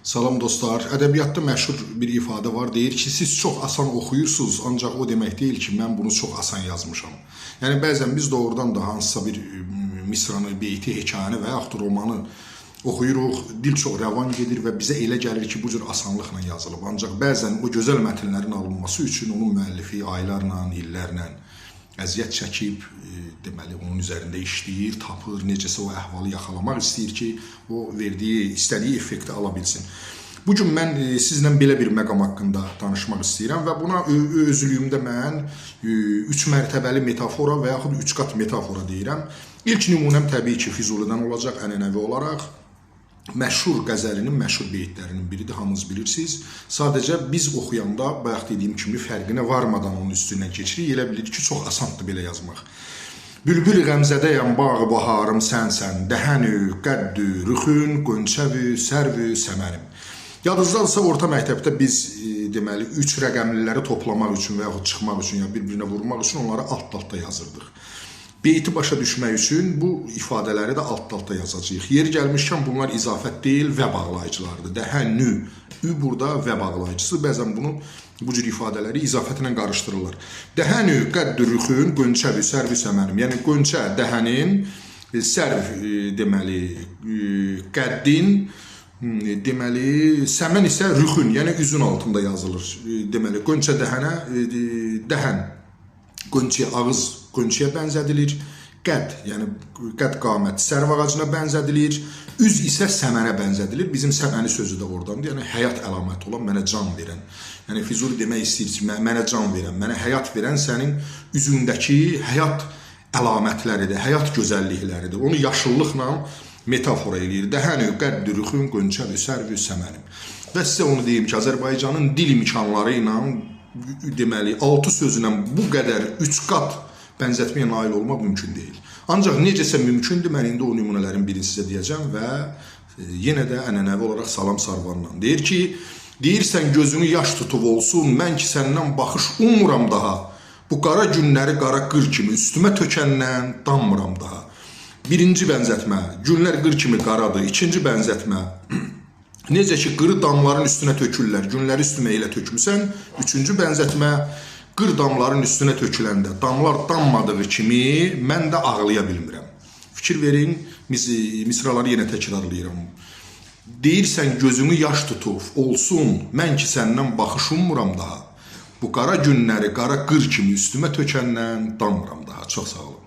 Salam dostlar. Ədəbiyyatda məşhur bir ifadə var. Deyir ki, siz çox asan oxuyursunuz, ancaq o demək deyil ki, mən bunu çox asan yazmışam. Yəni bəzən biz doğrudan da hansısa bir misranı, beyti, hekayəni və yaxud romanı oxuyuruq, dil çox rəvan gedir və bizə elə gəlir ki, bu cür asanlıqla yazılıb. Ancaq bəzən o gözəl mətnlərin alınması üçün onun müəllifi aylarla, illərlə əziyyət çəkib, deməli onun üzərində işləyir, tapır, necəsə o əhvalı yaxalamaq istəyir ki, o verdiyi, istədiyi effekti ala bilsin. Bu gün mən sizlə belə bir məqam haqqında danışmaq istəyirəm və buna özlüyümdə mən üç mərtəbəli metafora və yaxud üç qat metafora deyirəm. İlk nümunəm təbii ki, Füzulidən olacaq ənənəvi olaraq. Məşhur qəzəlinin məşhur beytlərinin biridir, hamınız bilirsiniz. Sadəcə biz oxuyanda, bayaq dediyim kimi, fərqinə varmadan onun üstündən keçirik. Elə bilirik ki, çox asandır belə yazmaq. Bülbül qəmzədəyəm, bağı baharım sənsən, dəhənü, qəddü, rüxün, qönçəvü, sərvü, səmənim. Yadınızdadırsa, orta məktəbdə biz deməli üç rəqəmliləri toplamaq üçün və yaxud çıxmaq üçün, ya bir-birinə vurmaq üçün onları alt-alta yazırdıq. Beyti başa düşmək üçün bu ifadələri də alt-alta yazacağıq. Yeri gəlmişkən bunlar izafət deyil, və bağlayıcılardır. Dəhənü, ü burada və bağlayıcısı. Bəzən bunu, bu cür ifadələri izafətlə qarışdırırlar. Dəhənü, qəddü, rüxün, qönçəvi, sərvi, səmənim. Yəni qönçə dəhənin, sərv deməli qəddin, deməli səmən isə rüxün, yəni üzün altında yazılır. Deməli qönçə dəhənə, dəhən qönçəyə, ağız qönçəyə bənzədilir. Qəd, yəni qəd qamət sərv ağacına bənzədilir. Üz isə səmənə bənzədilir. Bizim səməni sözü də oradandır. Yəni həyat əlaməti olan, mənə can verən. Yəni Füzuli demək istəyir ki, mənə can verən, mənə həyat verən sənin üzündəki həyat əlamətləridir, həyat gözəllikləridir. Onu yaşıllıqla metafora eləyir. Dəhənü, qəddü, rüxün, qönçəvü, sərvü, səmənim. Və sizə onu deyim ki, Azərbaycanın dil imkanları ilə deməli 6 sözlə bu qədər 3 qat bənzətməyə nail olmaq mümkün deyil. Ancaq necəsə mümkündür, mən indi o nümunələrin birini sizə deyəcəm və yenə də ənənəvi olaraq Salam Sarvanla. Deyir ki, deyirsən gözünü yaş tutub olsun, mən ki səndən baxış ummuram daha. Bu qara günləri qara qır kimi üstümə tökəndən danmıram daha. Birinci bənzətmə, günlər qır kimi qaradır. İkinci bənzətmə, necə ki qırı damların üstünə tökürlər, günləri üstümə elə tökmüsən. Üçüncü bənzətmə, qır damların üstünə töküləndə damlar dammadığı kimi mən də ağlaya bilmirəm. Fikir verin, misraları yenə təkrarlayıram. Deyirsən gözünü yaş tutub olsun, mən ki səndən baxış ummuram daha. Bu qara günləri qara qır kimi üstümə tökəndən danmıram daha. Çox sağ olun.